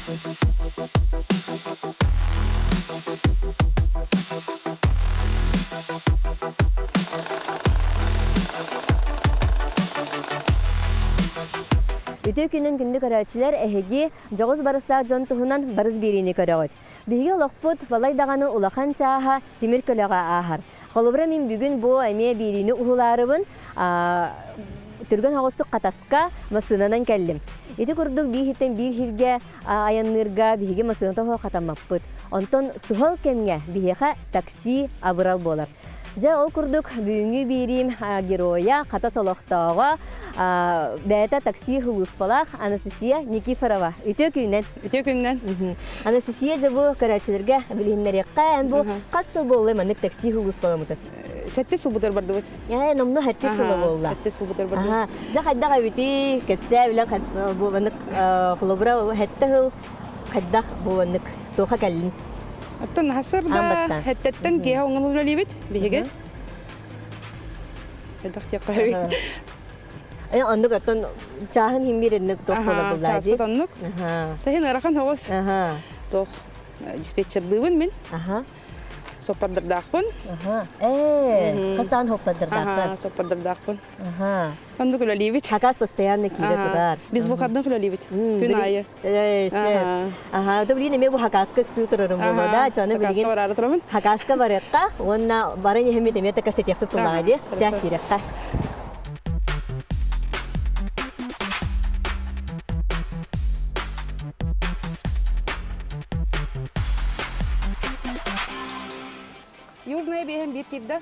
Үтүө күнүн күндү көрөөччүлэр, эһиги дьоҕус барыстаах дьон туһунан барыс биэриини көрөҕүт. Биһиги олохпут балай даҕаны улахан чааһа тимир көлөҕө ааһар. Холобура мин бүгүн бу эмиэ биэриини уһулаарыбын түргэн соҕустук Хатаска массыынанан кэллим. Ити курдук биир иһиттэн биир сиргэ айанныырга биһиги массыыната суох хатаммаппыт. Онтон суһал кэмҥэ биһиэхэ такси абырал буолар. Дьэ, ол курдук бүгүҥҥү биэриим геройа, Хатас олохтооҕо, бэйэтэ такси сулууспалаах Анастасия Никифорова. Үтүө күнүнэн! Үтүө күнүнэн! Анастасия, дьэ бу көрөөччүлэргэ билиһиннэриэххэ, эн бу хас сыл буолла маннык такси сулууспаламмытын? Сэттис сылбытыгар бардыбыт. Ээ, номнуо сэттис сыла буолла. Сэттис сылбытыгар бардыбыт. Дьэ, хайдах эбитий? Кэпсээ, үлэҥ бу маннык холобура сэттэ сыл хайдах бу маннык туохха кэллиҥ? Оттон хасыр да хэттэттэн киэһэ оҥон үлэлиибит биһиги. Хайдах диэххэ Э, оннук оттон чааһын химмир инник туох буолар буллаа Чааспыт оннук. Таһин ыарахан соҕус. Туох диспетчердыыбын мин. Соппордордаахпын. Ээ, хастаан хоппордордаахпын. Соппордордаахпын. Оннук үлэлиибит. Хакас постоянно киирэ турар. Без выходных үлэлиибит. Күн аайы. Аха, то билигин эмиэ бу Хакаска ыксыы турарым буолуо да, чону билигин бараары турабын. Хакаска барыахха уонна баран иһэммит эмиэ такасетиэхпит буллаҕа дии. Чэ, киирэххэ. Южная биэһэн биир киирдэ.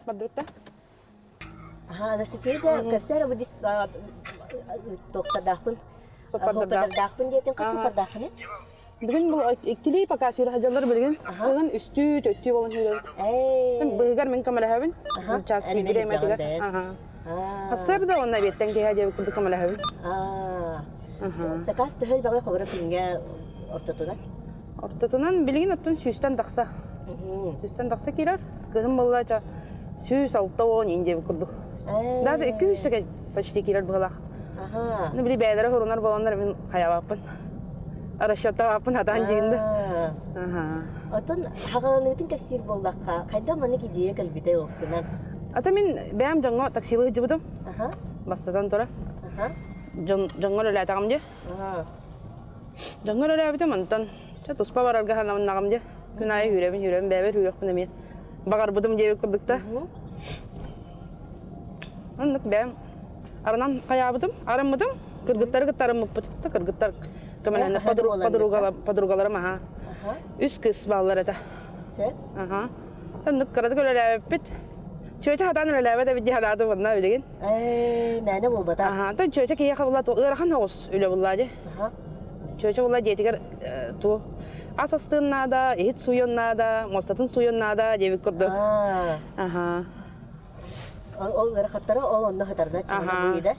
Бардыбытта. Аха, Анастасия кэпсээр бу тохтардаахпын. Соппардаахпын диэтин хас соппардааххыный? Бүгүн бұл иккилии пока сүүрэ билигин. Бүгүн үстүү, төттүү болон сүүрэбит. Быһыгар мин көмөлөһөбүн. Час бириэмэтигэр. Хасыр да онно эбиэттэн киһи диэбит курдук көмөлөһөбүн. Сакаас төһө элбэҕи хобура күҥҥэ ортотунан? Ортотунан билигин оттон сүүстэн тахса. Сүүстэн тахса киирэр. Кыһын буолла 160 иин диэбит курдук. Даже 200 почти киирэр быһылаах. Ну, били бэйэлэрэ хорунар буоланнар мин хайабаппын. Расчеттаабаппын хатаан диигин да. Отон хаҕаланыытын кэпсиир буоллахха, хайдах маннык идея кэлбитэ уопсунан? Ата мин бэйэм дьоҥҥо таксилыы сылдьыбытым. Бастатан тура. Дьон дьоҥҥо үлэлээтэҕим дии. Дьоҥҥо үлэлээбитим онтон чэ туспа барарга санамыннаҕым дии. Күн аайы үүрэбин үүрэбин бэйэбэр үүрүөхпүн эмиэ баҕарбытым диэбит курдук да. Оннук бэйэм арынан хайаабытым, арыммытым, кыргыттары кытта арыммыппыт. Кыргыттар көмөлөһөннөр подругаларым аха. Үс кыыс бааллар этэ. Аха. Оннук кыратык үлэлээбиппит. Чүөчэ хатаан үлэлээбэт эбит дии санаатым онно билигин. Ээ, мээнэ буолбатах. Аха, тон чүөчэ киһиэхэ була ыарахан соҕус үлэ буллаа дии. Чүөчэ була дьиэтигэр туу ас астыан наада, иһит сууйуон наада, муостатын сууйуон наада диэбит курдук. Аха. Ол ыарахаттара ол онно сытарда чугана бу да.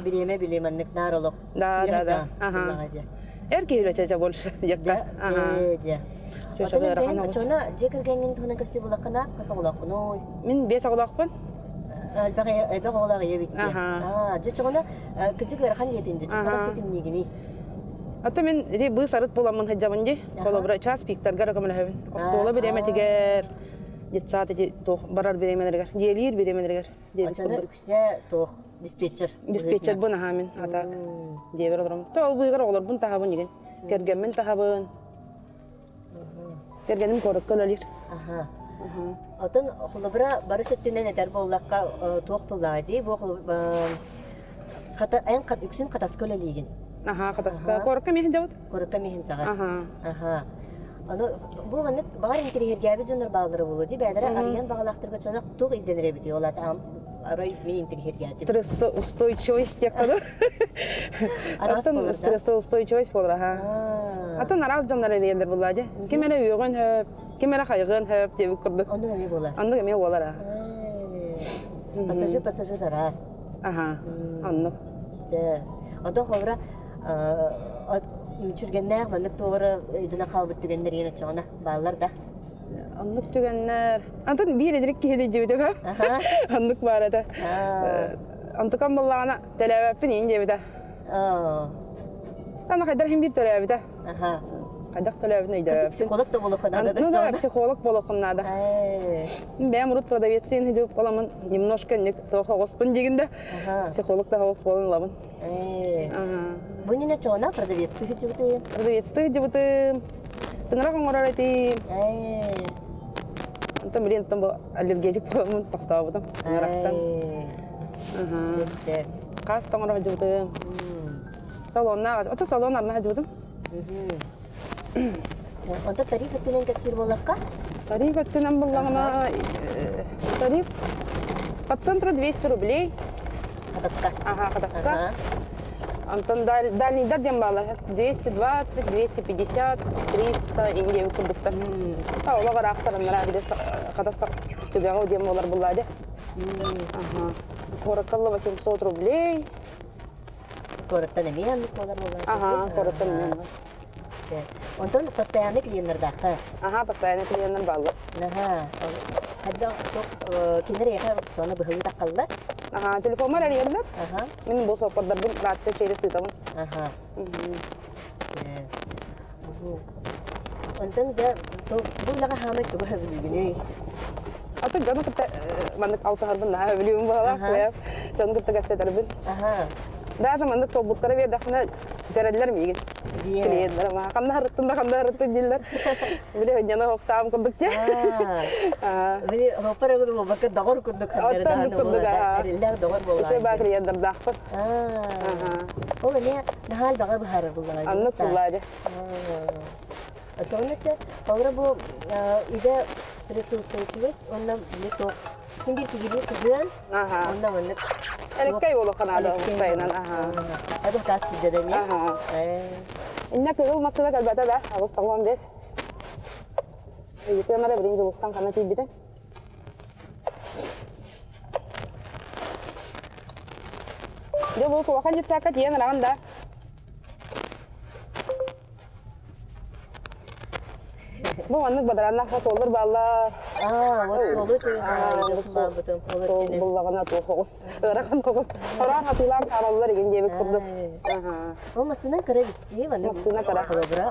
Бириэмэ били маннык наар олох. Да, да, да. Аха. Эр киһи үлэтэ больше дьекка. Аха. Дьэ. Отон чона дьиэ кэргэҥҥин туһунан кэпсии булаххына хас оҕолооххунуй? Мин биэс оҕолоохпун. Элбэх элбэх оҕолоох ийэ битти. Аа, дьэ чоҕуна кыдьык ыарахан диэтин дьэ чоҕуна ситимниигиний? Ата мин ити быыс арыт буламмын сылдьабын дии. Холобура час пиктарга көмөлөһөбүн. Оскуола бириэмэтигэр, детсад ити туох барар бириэмэлэригэр, дьиэлиир бириэмэлэригэр диэбит курдук. Үксэ туох диспетчер. Диспетчербын аһаа мин атаак диэбэр олороммут. То ол быыгар оҕолорбун таһабын игин. Кэргэммин таһабын. Кэргэним куоракка үлэлиир. Аха. Отон холобура бары өттүнэн этэр буоллахха туох буоллаҕа дии бу хата эн үксүн хатаска үлэлиигин. Аха, хатаска. Куоракка миэхин дьабыт. Куоракка миэхин саҕар. Аха. Аха. Аны бу маннык баҕар интириэһиргээбит дьоннор бааллара буолуо дии бэйэлэрэ арыйан баҕалаахтарга чонох туох ирдэнэр эбитий ол аата арай мин интириэһиргээтим. Стрессоустойчивость диэххэ дуу. Атын стрессоустойчивость буолар аха. Атын араас дьоннор эрийэллэр буоллаа дии. Ким эрэ үөҕүөн сөп, ким эрэ хайҕыан сөп диэбит курдук. Оннук эмиэ буолар. Оннук эмиэ буолар аа. Пассажир пассажир араас. Аха, оннук. Чэ. Онтон холобура мүччүргэннээх маннык туоҕара өйдөнө хаалбыт түгэннэр иэн оччоҕуна бааллар да? Оннук түгэннэр. Антон биир эдирик киһи диэбитэ. Оннук баар этэ. Онтукам буоллаҕына төлөөбөппүн иин диэбитэ. Аны хайдар иһин биир төлөөбүтэ. Хайдах төлөөбүтүн өйдөөбөппүн. Психолог да буолуоххун наада. Ну да, психолог буолуоххун наада. Бэйэм урут продавецин сидип оламын немножко ник тоох оҕуспун дигин да психолог да оҕус буолан ылабын. Бу нина чоона продавецты хичибытым. Продавецты хичибытым. Тыҥырах оҥорор этим. Онтон билин бу аллергетик буоламмын тохтообутум тыҥырахтан. Хаас тоҥоро сылдьыбытым. Салоннаах, ото салон арна сылдьыбытым. Онто тариф өттүнэн кэпсиир буоллахха? Тариф өттүнэн буллаҕына тариф по центру 200 рублей. Хатаска. Ага, Хатаска. Онтон дальнийдар диэн баалар 220, 250, 300 индия курдуктар. Олох ыраахтараннара били Хатас түгэҕэ диэн буолар булла дии. Ага. Куоракка 800 рублей. Куораттан эмиэ оннук буолар буоллар. Ага, куораттан эмиэ оннук. Онтон постоянный клиеннардаахха. Ага, постоянный клиеннар бааллар. Аха. Хайда кинилэр эйиэхэ соны быһылыы таххаллар. Ага, телефоммар эрийэллэр. Ага. Мин бу суоппардарбын рация через ыытабын. Ага. Онтон да бу үлэҕэ хаамай тугу сөбүлүүгүнүй? Аты дьону кытта маннык алтыһарбын наһаа сөбүлүүбүн быһалаах. Дьону кытта кэпсэтэрбин. Даже маннык солбуктары биэрдэхпинэ сүтэрэллэр миигин. Клиеннэр ханна харыттын да ханна харыттын дииллэр. Били хынньана хоктаам курдук дии. Били хоппар курдук буолбакка доҕор курдук Оттон курдук эриллээх доҕор буоллаҕа. Үчүгэй баа клиеннардаахпын. Ол эмиэ наһаа элбэҕи быһаарар буллаҕа. Аннык буллаа дии. Оччоҕуна өссө холобура бу идэ стрессоустойчивость уонна били туох ким биир киһилии сыһыан уонна маннык Элеккэй буолуохха наада сайынан Это тас сидьэдэ Инна кыһыл массыына кэлбэтэ да 85. Ыйытыам эрэ билин Дьулустан ханна тиийбитин. Дьэ бу улахан детсадка тиийэн ыраҕын да. Бу маннык бадарааннаах суоллар бааллар. Аа, вот суолу баабытым. Суол буллаҕына туох оҕус, ыарахан оҕус. Хороон хатыылаан хаалаллар игин диэбит курдук. Ол массыынан кыра битти, маннык Массыына кыра. Холобура,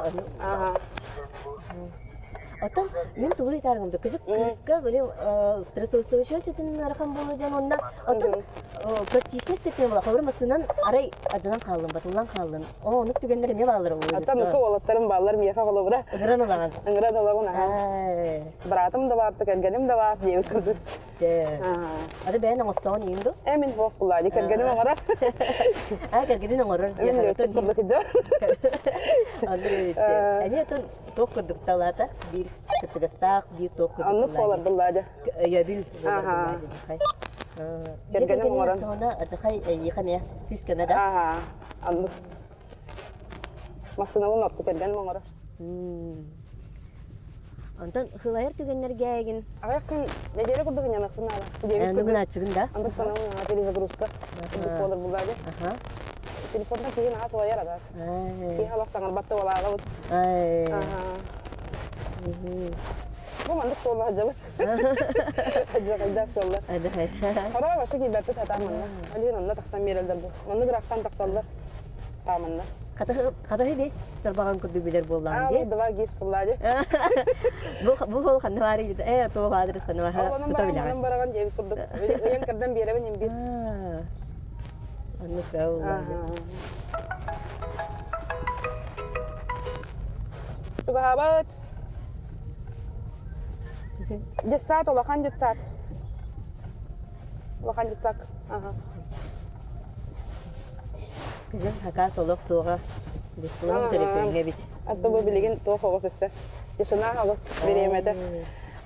Оттон мин тугу ыйытааргым да, кыжык кыыска били стрессоустойчивость этин ыарахан буолуо диэн уонна оттон практичность этин була холобура массыынан арай адьанан хааллын, батыллан хааллын. Оо, оннук түгэннэр эмиэ бааллар буолуо. Оттон нукка уолаттарым бааллар миэхэ холобура. Ыҥыран ылаҕын. Ыҥыран ылабын аха. Быраатым да баар, кэргэним да баар диэбит курдук. Аты бэйэн оҥостоҕун иин ду? Э, мин суох буллаа кэргэним оҥорор. А, кэргэнин оҥорор. Мин лүөччүк курдук идэ. Эмиэ отон туох курдук талаата? Биир кыттыгастаах, биир туох курдук Оннук буолар буллаа дьэ. Өйөбүл буолар буллаа дьэ. Кэргэним оҥорон. Адьахай эйиэхэ эмиэ күүс көмө да? Аха, оннук. Массыынабын ордук кэргэним оҥорор. Онтон хылайар түгэннэргэ эйигин Аҕыйах күн нэдиэлэ курдук ынньаныахпын наада. Бүгүн аччыгын да? Антон санаабын перезагрузка курдук буолар буллаа дии. Телефонтан киһи наһаа сылайар адар. Киһи олох саҥарбат да буолаабыт. Бу маннык суолла сылдьабыт. Хайдах суолла. Хороо вообще киирбэппит хатаан манна. Алин онно тахсан биэрэллэр бу. Маннык ыраахтан тахсаллар. Тааманна. Хатаһы бес тарбаҕан курдук билэр буоллаҕым дии. Два гис буллаа дии. Бу бу ол ханна баар э туох адрес ханна баар тута билэҕин. Онон бараҕан диэбит курдук. Ыйан кырдан биэрэбин им биир. Оннук да Чугаһаабыт. Детсад, улахан детсад. Улахан детсад. Ага. Кызым хакас олох туоҕа быстылаах төлөпүөҥҥэ эбит. Атта бу билигин туох оҕус өссө. Тишина оҕус бириэмэтэ.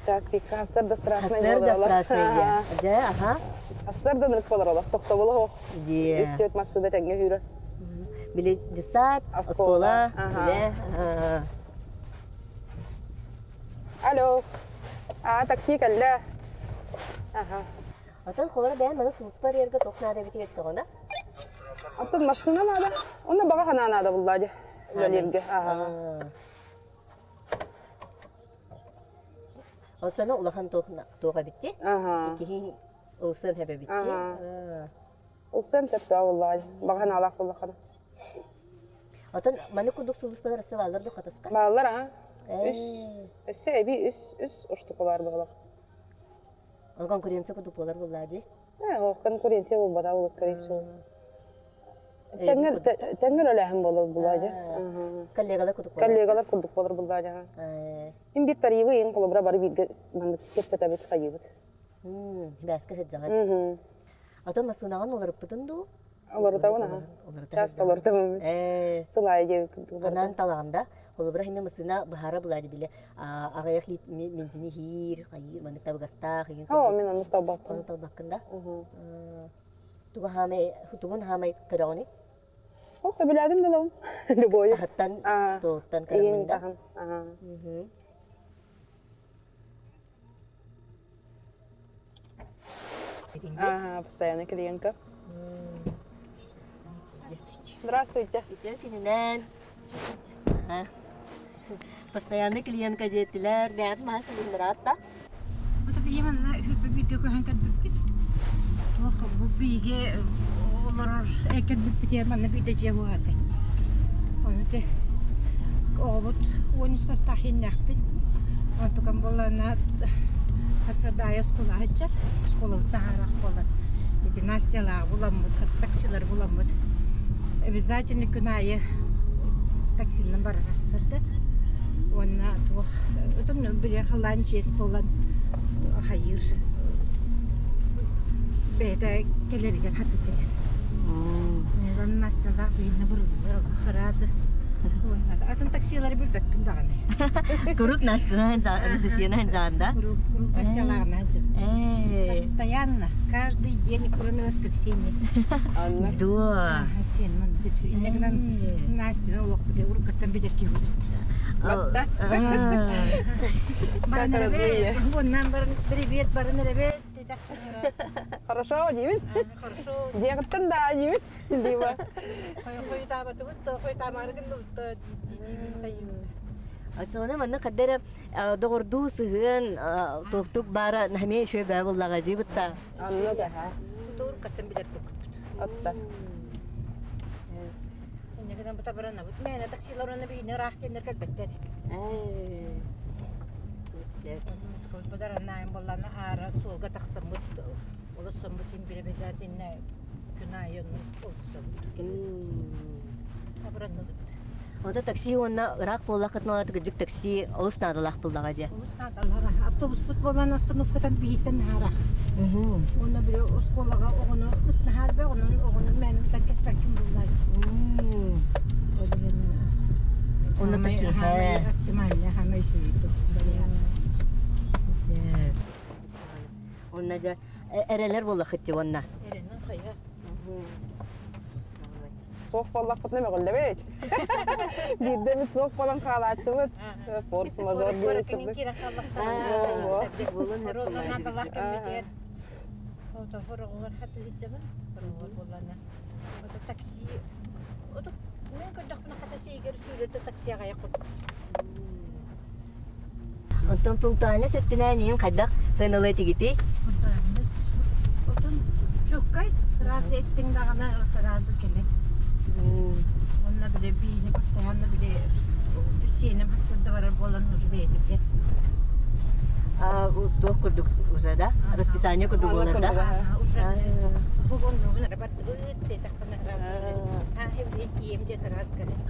Час пикка хассар да страшный Хассар да страшный дьэ. Дьэ, аха. Хассар да нырык болар олох. Тохтобула оһох. Дьэ. Үс түөрт массыына тэҥҥэ сүүрэр. Били десад, оскуола, үлэ. Алло. А, такси кэллэ. Аха. Оттон холоро бэйэм маны сулуспа арыйарга туох наада эбитий оччоҕуна? Оттон массыына наада. Онно баҕа санаа наада буллаа дии. Үлэлииргэ. Аха. Ол сана улахан туох эбитти? Аха. Киһи ылсыан хэп эбитти. Аха. Ылсыан сөптөөх буоллаҕа. Баҕа санаалаах буоллаххына. Отон маны курдук сулууспалар өссө бааллар дуо Хатаска? Бааллар аха. Үс өссө эбии үс үс уштука баар буолар. Ол конкуренция курдук буолар буоллаа дии. Э, конкуренция буолбата ол скорее всего. Тэҥҥэр тэҥҥэр өлөөһүн буолар булаа дьэ. Коллегалар курдук буолар. Коллегалар курдук буолар буллаа дьэ. Им биир тарыыбы иин холобура бары бииргэ маннык кэпсэтэбит хайыыбыт. Бээскэ сылдьаҕын. Атын массыынаҕын уларыппытын дуу? Уларытабын аха. Часто уларытабын. Сыл аайы диэбит Анаан талаҕын да. Холобура хинне массыына быһаара булаады биле аҕыйах бензини хиир, хайыыр, маннык табыгастаах игин. Оо, мин оннук талбаппын. Ону талбаккын да? Тугу хаамай, тугун хаамай көрөҕүнүй? О, сөбүлээтим да лом. Любой. Аһыттан, туоттан көрөммүн да. Ага, постоянная клиентка. Здравствуйте. Үтүө күнүнэн. Постоянный клиентка диэтилэр. Бэйэт маһа сылынныраат да. Бу биһи манна үһү бииргэ көһөн кэлбиппит. Туох бу биһиги олорор кэлбиппитигэр манна биирдэ дьиэ буолаата. Ону те оҕобут 13 састаах иһиннээхпит. Онтукам буоллаҕына Хасардаайа оскуола сылдьар. Оскуолабыт таһаарах буолан ити Настялааҕы буламмыт, таксилары буламмыт. Обязательно күн аайы таксинан барар сырда. Уонна туох отон били халаан чиэс буолан хайыыр бэйэтэ кэлэригэр хаты кэлэр. Настялаах биһинэ буруллар харазы. Атын таксилары билбэппин даҕаны. Куруук Настяна Анастасияна жаанда. Куруук куруук Настялааҕына Постоянно, каждый день, кроме воскресенья. Дуо. Сен иннегинэн Настя олох биле уруккаттан билэр киһи. Баран эребе, уоннан баран привет баран эребе Хорошо, диибин. Хорошо. Диэҕиттэн да диибин. Либо. Хойутаабатыбыт да, хойутаамаарыгын да диибин хайыыбын. Оччоҕуна манна хаддара доҕордуу сыһыан туохтук баара эмиэ үчүгэй баа буоллаҕа диибит да. Анна да Тур каттан билэр курдукпут. Отта. Инне гынан бутабыранабыт. Мээнэ таксилар уонна биһини ыраах диэннэр кэлбэттэр. Бадараннаайын буоллаана аара суолга тахсаммыт олоссоммут иһин бир обязательно күн аайы олоссобут. Абыранныбыт. Онто такси уонна ыраах буоллаххытына кырдьык такси олус наадалаах буоллаҕа дии. Олус наадалаах. Автобуспут буолан остановкатан биһиттэн наһаарах. Уонна били оскуолаҕа оҕону ыт наһаар бэ, онон оҕону мээнэ ытан кэспэккин буллар. Ол иһин Онно такиһэ. оптимальный, хамай үчүгэй вариант. Онно дьэ эрэлэр буоллаххыт дии уонна. Эрэнэн хайа. Суох буоллахпытына мөҕүллэбит. Биирдэ эмит суох буолан хаалааччыбыт. Форс-мажор диэбит курдук. Киирэн хааллахтаах. Хороҕор хатыһыдьабын. Хороҕор буоллаана. Ото такси ото мен көрдөхпүнэ хата сиигэр сүүрэрдэ такси аҕайах курдук. Онтон пунктуальность өттүнэн иһин хайдах сыаналыы этигитий? Пунктуальность отон чуоккай разы эттиҥ даҕаны разы кэлин. Уонна били биини постоянно били сиэним хассырда барар буолан уже бэйэтэ билэр. Туох курдук уже да? Расписание курдук буолар да? Уже бу оннугун эрэ бардыбыт диэтэхпинэ раз кэлин. Тиийэм диэтэ раз кэлин.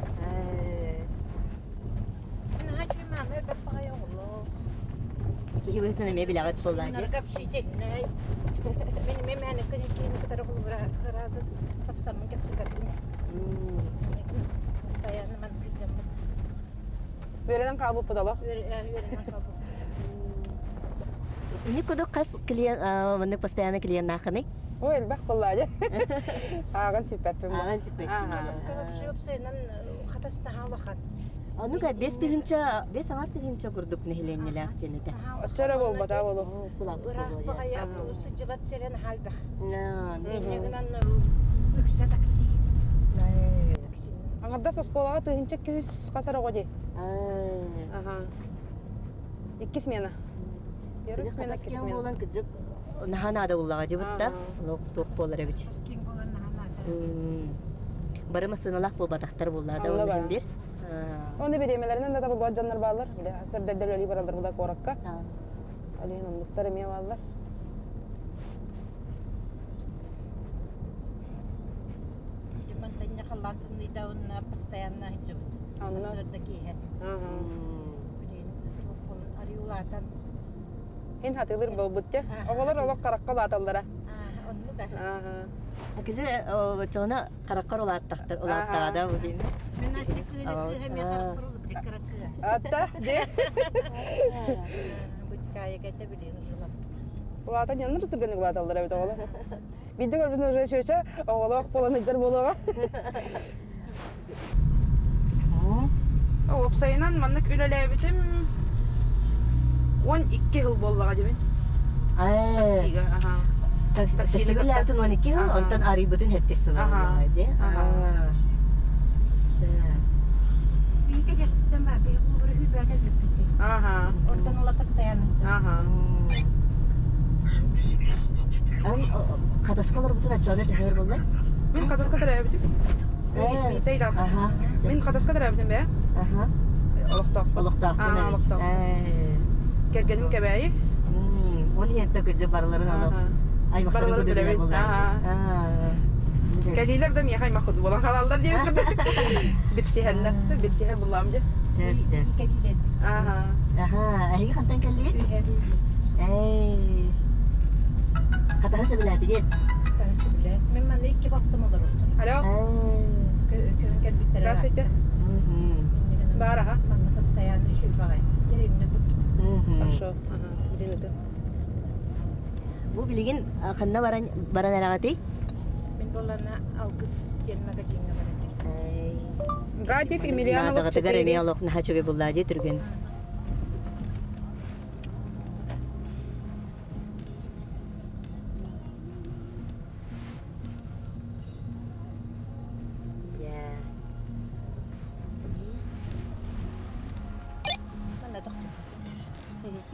Наһаа үчүгэй маама элбэх баҕайы оҕолоох. Киһи быһыытынан эмиэ билэҕит буоллаа дии. Нарга общительнай. Мин эмиэ мээнэ киһини кытары холобура ыраазы тапсаммын кэпсэппэппин. Постоянно маннык сылдьаммыт. Үөрэнэн хаалбыппыт олох. Үөрэнэн хаалбыппыт. Ини кудук хас клиент маннык постоянно клиеннааххыный? Ой, элбэх буоллаа дьэ. Ааҕан сиппэппин. Ааҕан сиппэккин. Хатаска вообще уопсайынан хатас наһаа улахан. Онука 5 тыһыынча, 5,5 тыһыынча курдук нэһилиэнньэлээх диэн этэ. Оччо эрэ буолбата буолуо. Ыраах баҕайы автобус сылдьыбат сирэ наһаа элбэх. Инньэ гынан үксэ такси. Такси. Аҥардас оскуолаҕа 1200 хас эрэ оҕо дии. Аха. Икки смена. Первый смена Киэҥ смена. буолан кыдьык наһаа наада буллаҕа дьыбыт да олох туох буолар эбит. Киэҥ буолан наһаа наада. Бары массыыналаах буолбатахтар буоллаа да Онно ол иһин баар. бир. Оны бириэмэлэринэн да табыллыбат дьоннор бааллар. Били сырдэрдэр өлүү бараллар була куоракка. Ол иһин оннуктар эмиэ бааллар. Мантан халлаан тымныйда уонна постоянно сылдьабыт. Онно. Сырда киэһэ. Билин туох буолан арыы улаатан. Ин хатылыр буолбут те. Оҕолор олох харакка улааталлара. Оннук а. Кизи чона хараккар улааттахтар улааттаҕа да бу дин. Мен Настя кыыһы кыыһа мен хараккар улуппут кыра кыа. Атта де. Бычкаайыга это билин ужула. Улаатан яннар түргэнник улааталлар эбит оҕолор. Биирдэ көрбүтүн уже чүөчэ оҕолоох буолан ыйдар буолуоҕа. Уопсайынан маннык үлэлээбитим 12 сыл буоллаҕа дибин. Таксига, аха. Таксига үлэлээбитин 12 сыл, онтон арыйбытын 7 сыл буоллаҕа дии. Биһиги кэхситтэн баар, биһиги кулубура хүйбэкэ бүппүттик. Аха. Ортон ыла постоянно. Аха. Эн хатаска олорбутун оччоҕуна төһөр буолла? Мин хатаска төрөөбүтүм. Миитэй да. Мин хатаска төрөөбүтүм бээ. Олохтоохпун. Олохтоохпун. Олохтоохпун. Кэргэним Кэбээйи. Ол иһин кыдьы барыларын алып аймахтарын билэбин. Кэлиилэр да миэхэ аймах буолан хаалаллар диэн курдук. Билсиһэллэр. Билсиһэр буллаам дьэ. Сэр сэр. Кэлиилэр. Аха. Аха, эһиги хантан кэллигит? Эй. Хатаһы сөбүлээтигит? Хатаһы сөбүлээт. Мен манна икки балтым олороллор. Алло. Көһөн кэлбиттэрэ. Здравствуйте. Бар аха. Манна постоянно үчүгэй баҕай. Деревня курдук. Хорошо. Ага, билин это. Бу билигин ханна баран баран эрэҕитий? Мин буоллана Алгыс диэн магазиҥҥа баран Братьев Емельянов Наадагытыгар эмиэ олох наһаа үчүгэй буллаа дии түргэн.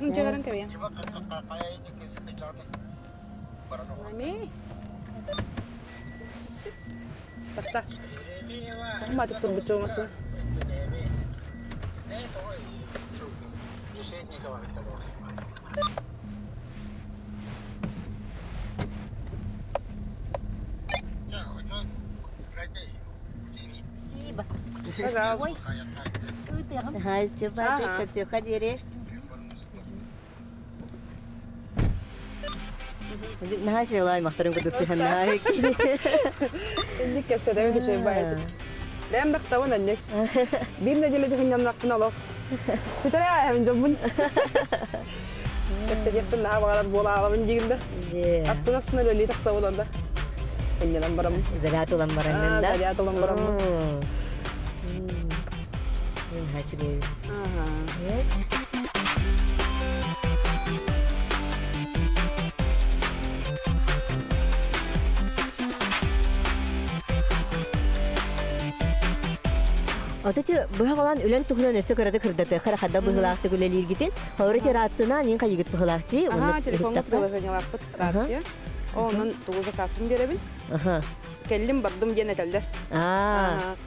Дьиэлэрин кэбийэн. Ами. Таtta. Матык турбут чуумасы. Спасибо. Пожалуйста. Хай, чупаты, көрсүөххэ диэри. Наһаа үчүгэй аймахтарын курдук сыһаннаһаа Инник кэпсэтэбит үчүгэй баайытык. Бэйэм дахтабын анник. Биир нэдиэлэ тыһынньаннахпын олох. Бүтэрэ ааһабын дьоммун. Кэпсэтиэхпин наһаа баҕарар буола аалабын диигин да. Астына астына үлэлии тахсабын онда. Инньэнэн бараммын. Заряд ылан бараҥҥын да. Заряд ылан бараммын. Наһаа үчүгэй. Отучу быһа холан үлэн туһунан өссө кыратык кырдатыахха хадда быһылаахтык үлэлииргитин холоро рацияна нин хайыгыт быһылаахти Аха, телефоҥҥа приложениелаахпыт рация. Онон тугу заказпын биэрэбин. Кэллим бардым диэн этэллэр.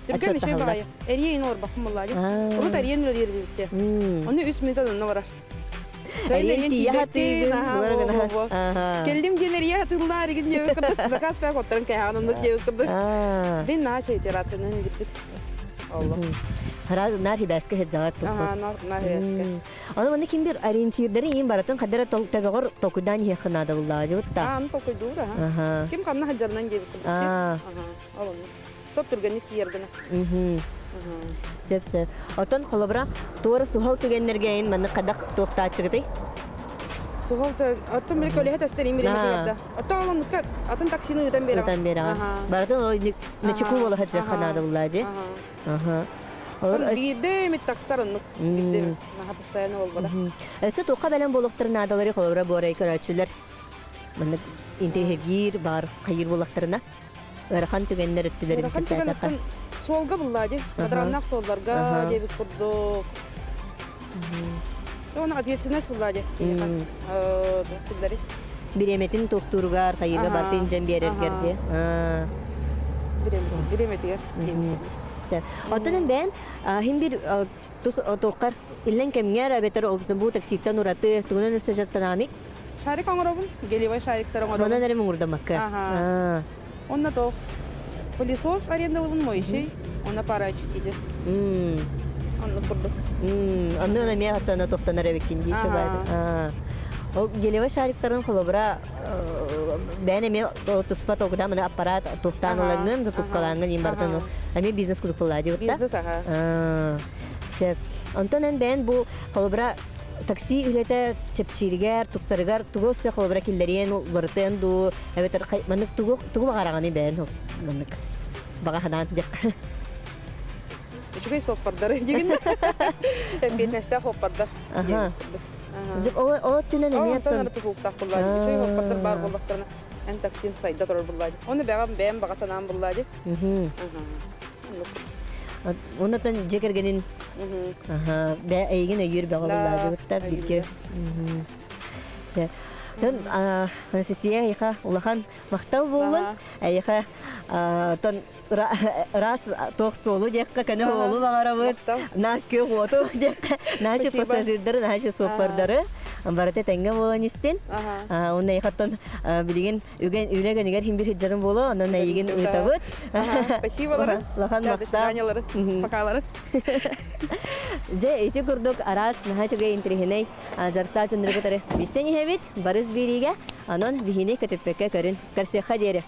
Түргэн үчүгэй баҕайы. Эрийэн олорбоххун буоллаа дии. Урут эрийэн үлэлиир эбиппит. Ону үс мүнүүтэ онно барар. Эрийэн тиийэ хатыыгын. Кэллим диэн эрийэ хатыыллаар игин диэбит курдук. Заказ пэк оттарын кэһэҕин оннук диэбит курдук. Блин, наһаа үчүгэй рациянан илдьиппит. Олло. Наар хибээскэ сылдьаҕат туппут. Наар хибээскэ. Ону манна ким бир ориентирдары иин барытын хадара төбөҕөр толкуйдаан иһиэххэ наада буллаажыбыт да. Аа, аны толкуйдуур аха. Ким ханна сылдьарынан диэбит курдук. Аха, ол оннук. Стоп түргэнник тиийэр гына. Сөп сөп. Оттон холобура туора суһал түгэннэргэ ин маннык хадах туохтааччыгытый? Суһал оттон били көлөһө тэстэр им да. Оттон ол оннукка атын таксины ыытан биэрэҕин. Ыытан биэрэҕин. Барытын ол нөчүкүү буола сылдьыахха наада буллаа дии. Аха. Биирдэ эмит тахсар оннук. Биирдэ эмит. Наһаа постоянно буолбата. Өссө туохха бэлэм буолуохтарын наадалары холобура буорай көрөөччүлэр маннык интириэһиргиир баар хайыыр буоллахтарына ыарахан түгэннэр өттүлэрин Ыарахан түгэн кэпсээтэххэ. суолга буллаа дии. Бадараннаах суолларга диэбит курдук. Оны ответственность булла де. Киллери. Бириэмэтин туохтууругар, хайыга бартын дьэн биэрэргэр де. Бириэмэтигэр. Сөп. Оттон бэйэн хим бир тус туоххар иллэн кэмҥэр эбэтэр бу такситтан ураты тугунан өссө дьарыктанаҕыный? Шарик оҥоробун, гелевой шариктар оҥоробун. Онон эрэ муҥурдамакка. Онно то пылесос арендалыбын моющий, онно пара очиститель. Оннук курдук. Онно эмиэ хаччана тохтонор эбиккин дии шыбаат. Ол гелевой шариктарын холобура бэйэн эмиэ туспа толкудаан маны аппарат туохтаан ылаҥҥын, закупкалааҥҥын иин бартан эмиэ бизнес курдук буолла дии Бизнес, аха. Сөп. Онтон эн бэйэн бу холобура такси үлэтэ чэпчииригэр, тупсарыгар тугу өссө холобура киллэриэн, уларытыан дуу, эбэтэр маннык тугу тугу баҕараҕыный бэйэн маннык баҕа санаан диэххэ. Үчүгэй суоппардары дигин. Эппиэтинэстээх суоппардар. Аха. Ол өттүнэн эмиэ Онтон ары тутулуктаах буллаа. Үчүгэй суоппардар баар буоллахтарына эн таксин сайда турар буллаа. Оны бэҕэм бэйэм баҕа санаам буллаа ди. Оннотон дьиэ кэргэнин эйигин өйүүр бөҕө буллаадыбыттар бииргэ. Тон Анастасия эйиэхэ улахан махтал буоллун. Эйиэхэ тон ыраас туох суолу диэххэ көнө уолу баҕарабыт. Наар күөх уоту диэххэ наачы пассажирдары, наачы суоппардары барыта тэҥҥэ буолан истин. Уонна эйиэхэ билигин үгэн үлэ гэнигэр хим бир хиджарын буолуо, онон эйигин ыытабыт. Спасибо лары. Улахан До свидания Покалары. Дьэ, ити курдук араас наһаа үчүгэй интириһинэй дьарыктаах дьоннору кытары билсэн иһэбит. Барыс биэриигэ, онон биһини көтүппэккэ көрүн. Көрсүөххэ диэри.